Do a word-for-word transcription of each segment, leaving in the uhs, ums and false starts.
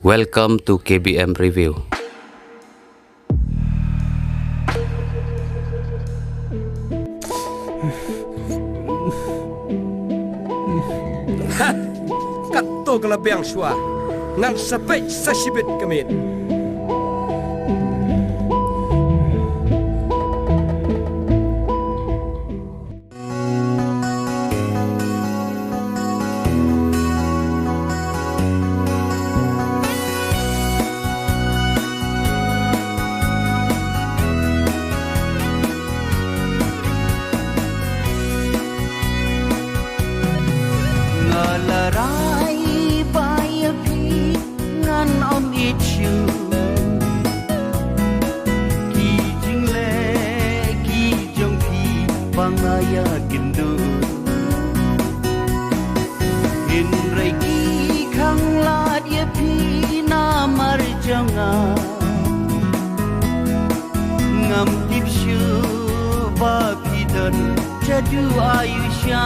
Welcome to K B M Review. Ha! Katto ka la biang shuwa. Ngan sa peit sa shibit ka miet. Nga la rai ba ïa phi ngan ym ïeit shuh. Ki jingleh ki jong phi ba nga ïakynduh. Hynrei ki khanglad ïa phi namar jong nga. Ngam tip shuh ba phi don jadu ayu sha.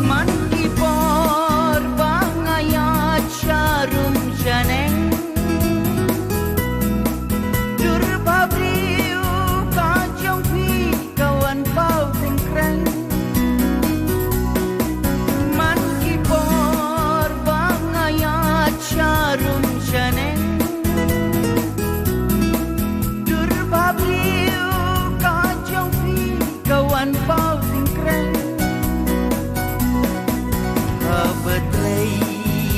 Man ki por ba nga ïaid sharum shaneng. Dur ba briew ka jong phi ka wan paw tyngkreng. Man ki por ba nga ïaid sharum shaneng. Dur ba briew ka jong phi ka wan paw tyngkreng. Haba trei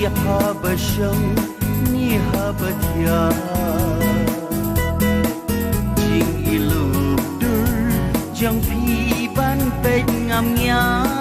haba shong ne haba thiah. Jingïalop dur jong phi ban peit ngam ngiah.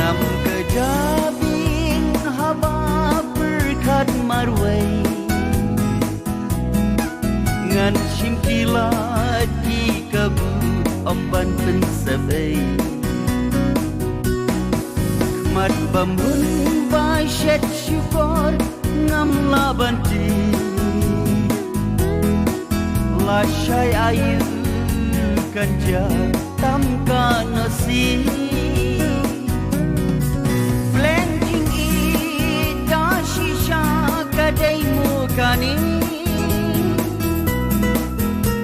Nam ka jabieng haba pyrkhat marwei. Ngan shim ki lad ki kabu ym ban pynsep ei. Khmat bym hun ba shet shukor ngam lah ban tip. Lashai aïu kan jia tam ka nasi. Pleng jingïeit da shisha ka dei mo kane.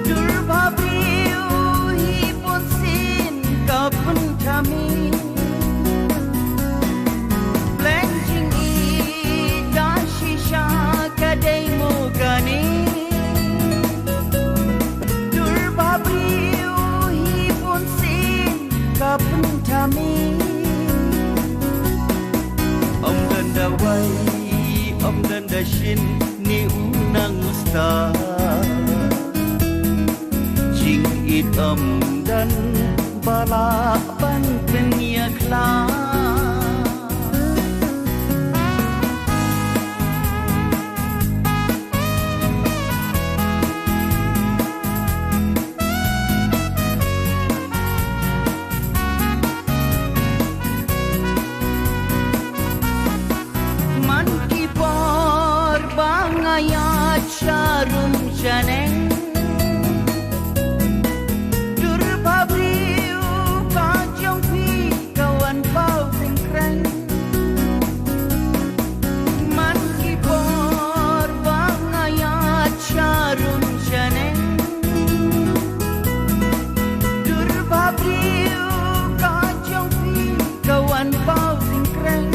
Dur ba briew hi bunsien ka pynthame. Pleng jingïeit da shisha ka dei mo kane. Dur ba briew hi bunsien ka pynthame. Ym don da wai, ym don da shin ne u nang u stad. Jingïeit ym don ba lah ban pynïakhlad. Man ki por ba nga ïaid sharum shaneng. Dur ba briew ka jong phi ka wan paw tyngkreng. Man ki por ba nga ïaid sharum shaneng. Dur ba briew ka jong phi ka wan paw tyngkreng.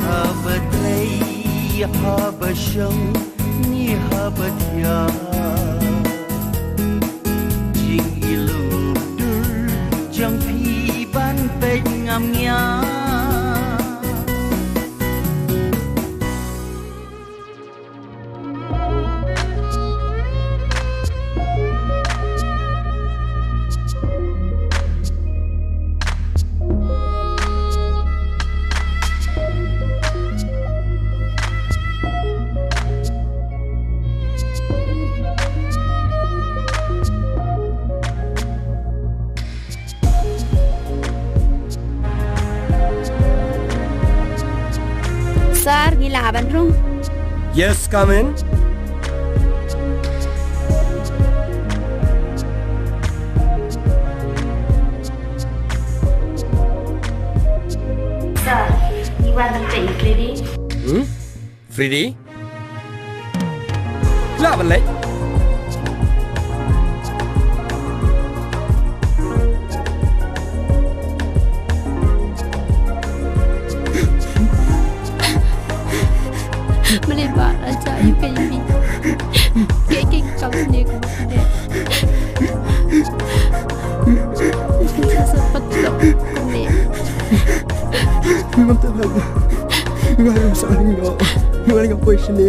Haba trei haba shong ne haba thiah. Jingïalop dur jong phi ban peit ngam ngiah. Sir, ngi lah ban rung. Yes, come in. Sir, ngi wan ban peit ïa Freddy. Hmm? Freddy? Lah ban leit. Mane ba raja ïa ka ïa phi. Ke ke kam ne ko. Sa sa pat lo ne. Ngam tahan. Nga rim sa ring no. Nga ring apa sini.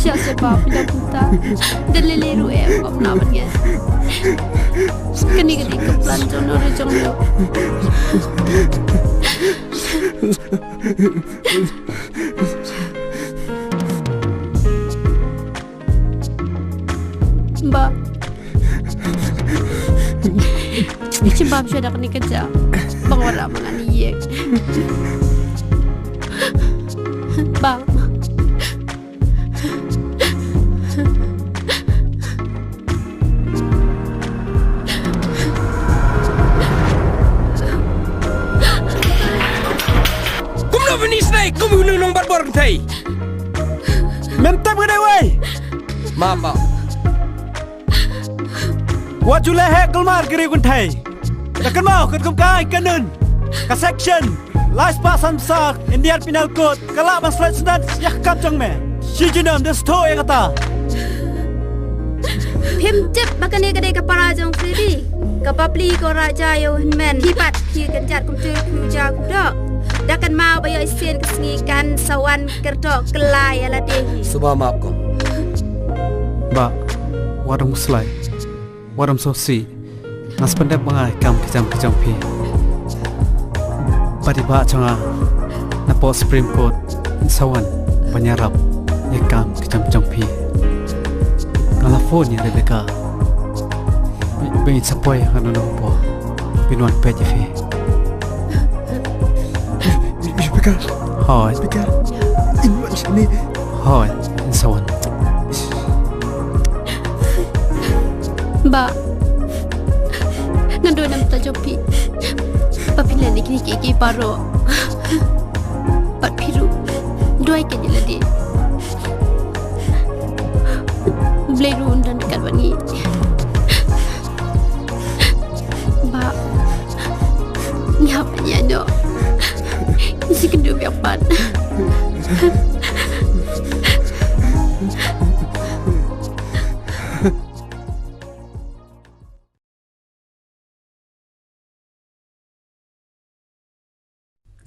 Sha sha ba phi da puta. Da lele ruh eh, ngam na ban nge. Kane ka dei ka plan jong no re jong no. Ba. Ngi shu bam shuwa da kane ka jam. Ba nga wanrah ma nga ïing. Ba. Kumno ba ngi snai kum u nongbat bor kynthei. Mem tap ka dei wei. Mama. Wat ju leh heh kulmar ki riew kynthei. Da kynmaw katkum ka ai kanun, ka section lai spah san sa Indian Penal Code ka lah ban slet snet ïa ka kam jong me. Shi junom da sdang ïa kata. Phim tip ba kane ka dei ka para jong Freddy. Ka bapli ko raja ïa u hynmen. Ki pat ki kynjat kumtu ku ja ku dok. Da kynmaw ba ïoh sien ka sngi kan sa wan kyrto kylla ïa lade hi. Suba map kong. Ba, wat ym slai. Wat ym sngewsih. Nga sa pyndep ba nga ïa kam ki jam ki jong phi. Bad i bah jong nga na poh Supreme Court in sa wan ban ïarap ïa kam ki jam jong phi. Nga la phone ïa Rebecca. Ba in sa poi ha kano kano ka por ban wan peit ïa phi. Rebecca. Hooid. Rebecca. In wan shane. Hooid, in sa wan. Ba. Ngan duwai na ka bynta jong phi. Ba phin leh ïa kine kiei kiei baroh. Bad phi ruh. Duwai keiñ ïa lade. U Blei ruh un don ryngkat bad ngi. Ba. Ngi hap ban ïaid noh. Ngi shu kynduh biang pat.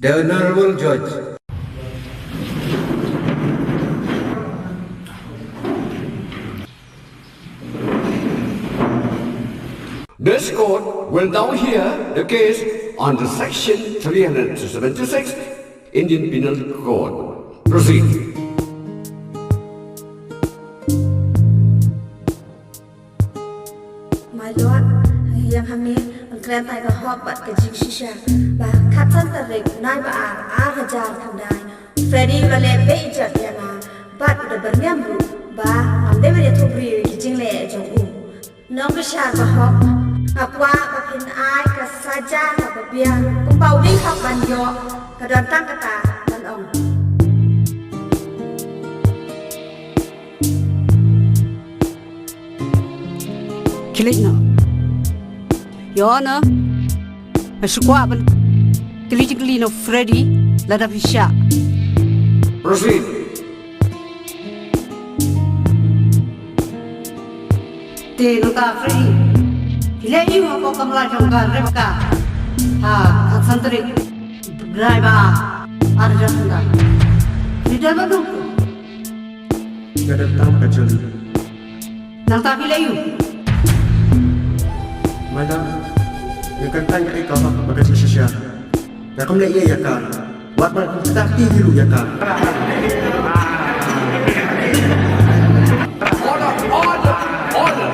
The Honorable Judge. This court will now hear the case under Section three hundred seventy-six Indian Penal Code. Proceed. My lord, ïa hangne, yn kren tai ka hok bad ka jingshisha. Ba khatsan tarik, nai ba ar, ar hajar khyndai. Freddy u la leh beiñ jot ïa nga. Bad u da byrngem ruh. Ba, ngam dei ban ïathuh briew ïa ki jingleh jong u. Nongbishar bahok. Nga kwah ba phin ai ka saja kaba biang. Kumba u dei hok ban ïoh. Ka don tang kata ban ong. Khie leit noh. Ïoh noh. Nga shu kwah ban kylli jingkylli noh Freddy lada phi shah. Proceed. Te nangta Freddy. Phi leh aiu hapoh kamra jong ka Rebecca? Ha, ha san tarik. Driver. Arjan ta. Phi don ba duk. Nga don tam ka jong. Nangta phi leh aiu? Madam, nga kyntait ïa ka ba ka jingshisha. Nga kam leh ïa ka. Wat ban kyntait ïa ka. Order, order, order.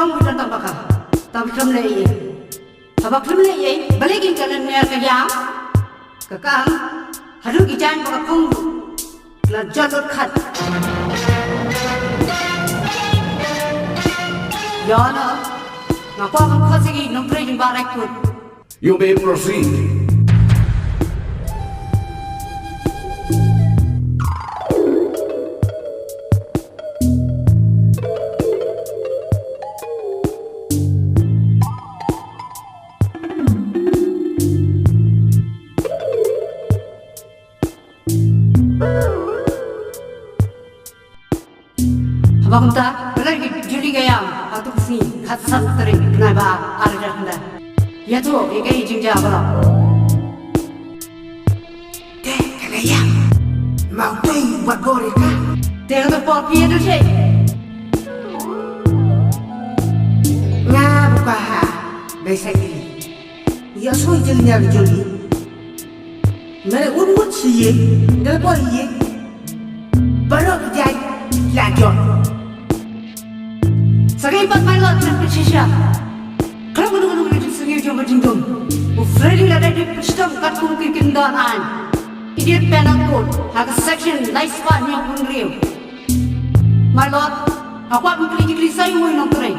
Ong u don tang baka. Tang khlem leh ei. Haba khlem leh ei, balei kin ka lynñiar ka ïam, ka kang, haduh ki jaiñ ba ka phong la jot lut khat. Ïa no, nga kwah ban khot sha ki nongtrei jingbah raikut. You may proceed. Haba kumta, ka leit ka Julie ka ïam, ha tu ka sngi, khatsan tarik, bnai ba ar, ar hajar khyndai. Ïathuh ïa kaei ka jingjia baroh. Te ka la ïam. Mawtei wat bor ïa ka. Te ka por phi ïathuh seh. Nga buka ha. Dei sa ïa. Ïa soi jingñiar Julie. Mere un mut shi ye, da boi ye. Baroh ki jait la jot. Sa ka ipat mai lot kan pynshai sha. Khlem kano kano ka jingsngew jong ka jingdum. U Freddy la dei ban pynshitom katkum ki kyndon aiñ. Idiot Penal Code, ha ka section lai spah hynñiew phew hynriew. Mai lot, ha kwah ban kylli jingkylli sa ïa uwei u nongtrei.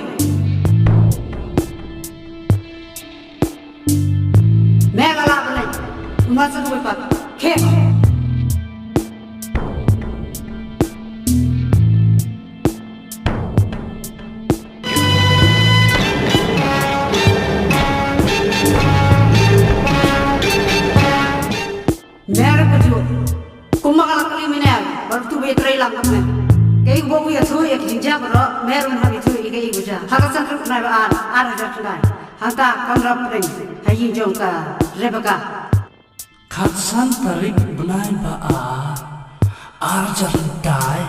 Me la lah ban leit. Kumba sa duwai pat. Khie. Mer ka ju. Kumba ka la kylli miner, bad tu ba ïatrei lang kat me. Kaei ba u ïathuh ïa ki jingjia baroh, mer un hap ïathuh ïa kaei ba jia. Ha ka san tarik bnai ba ar, ar hajar khyndai. Hangta Conrad Pring, ha ïing jong ka Rebecca. Khatsan tarik bnai ba ar, ar hajar khyndai.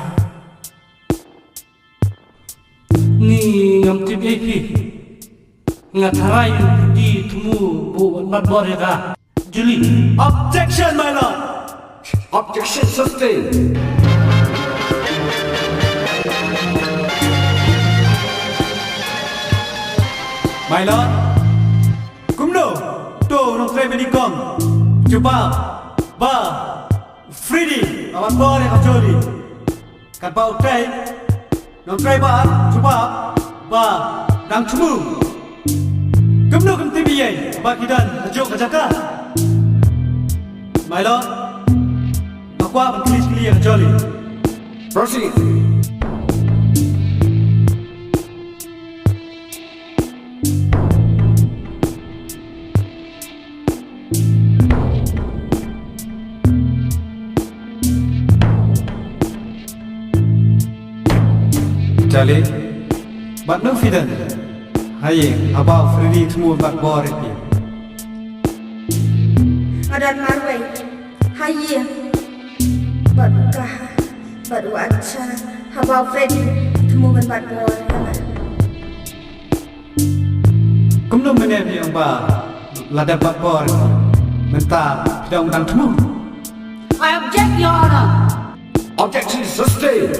Ni ngam tip ei phi. Nga tharai u Freddy thmu ba u bat bor ïa ka Julie. Objection, my lord. Objection sustained. My lord, kumno to nongtrei ba nyngkong jubab ba Freddy u bat bor ïa ka Julie? Katba u tei nongtrei ba ar jubab ba dang thmu. Kumno kin tip ïa ba ki don ha juk ka jaka? My lord, nga kwah ban kylli kylli ïa ka Julie. Proceed. Charlie, bad no phi don ha ïing haba u Freddy thmu bat bor ïa phi? Nga don marwei ha ïing bad ka, bad u Acha, haba u Freddy thmu ban bat bor ïa nga. Kumno mynne phi ong ba la dep bat bor, mynta phi ong dang thmu? I object, Your Honor. Objection sustained.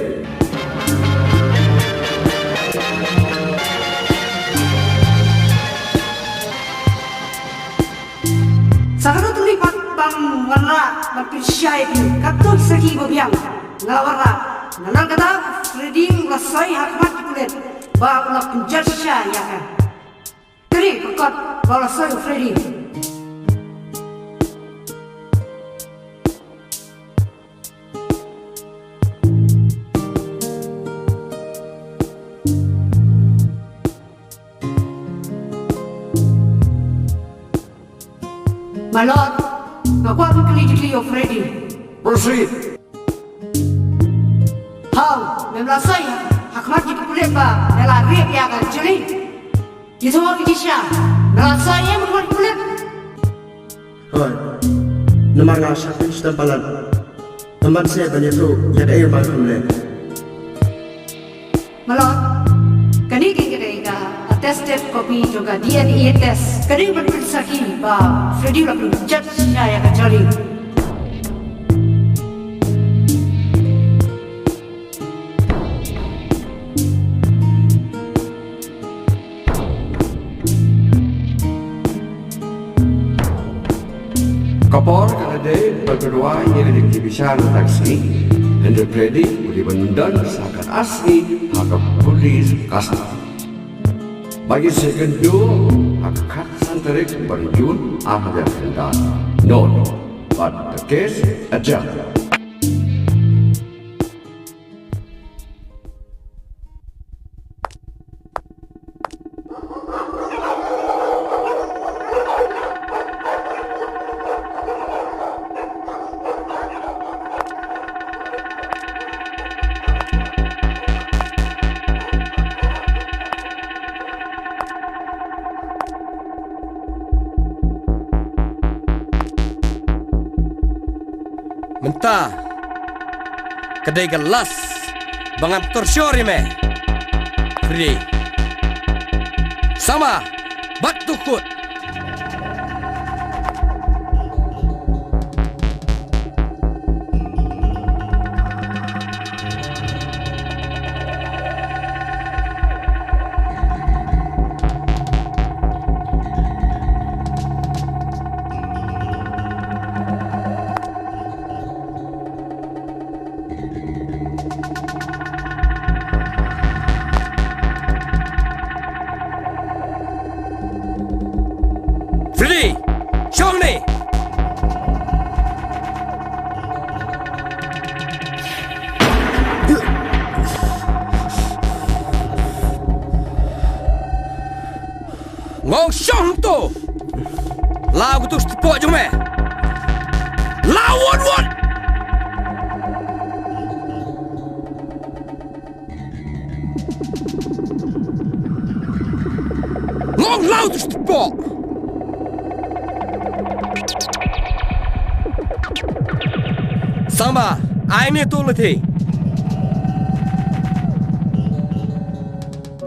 Sa kano tylli pat ban wanrah ban pynshai ïa phi, katto sakhi ba biang nga la wanrah. Nalor kata u Freddy u la soi ha khmat ki pulit ba u la pynjot shisha ïa ka. Kane ka kot ba u la soi u Freddy. My lord, nga kwah ban kylli jingkylli ïa u Freddy. Proceed. Haw, mem la soi ha khmat jong ki pulit ba me la rape ïa ka Julie? Ïathuh ïa ngi shisha, me la soi ha khmat jong ki pulit? Hooid. Namar nga shah pynshtem palat. Tang ban sngewbha ban ïathuh ïa kaei ba nga kham leh. My lord, kane ka dei ka attested copy jong ka D N A test. Ka dei ban pynsakhi ba Freddy u la pynjot shisha ïa ka Julie. Por ka la dei ba ka duwai ïa ki bishar taxi. Hynrei Freddy u dei ban don sa ka taxi ha ka police custody. Ba ki second do ha ka khatsan tarik ban Jun ar hajar khyndai. Note, but the case adjourned. Mynta ka dei ka last ba ngan torture ïa me. Freddy. Sama, bat tu kut. Freddy, shong ne. Ngong shong to. Lau kutu stepok jong me. Lau won won. Ngong lau tu stepok. Sangba, ai ne tu lati.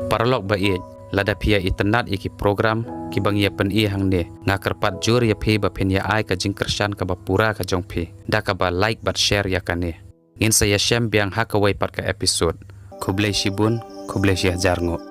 Paralok ba ïeit, lada phi ïa itynnad ïa ki program kiba ngi ïa pyni hangne, nga kyrpad jur ïa phi ba phin ïa ai ka jingkyrshan kaba pura ka jong phi da kaba like bad share ïa kane. Ngin sa ïashem biang ha kawei pat ka episode. Khublei shibun, khublei shihajar nguh.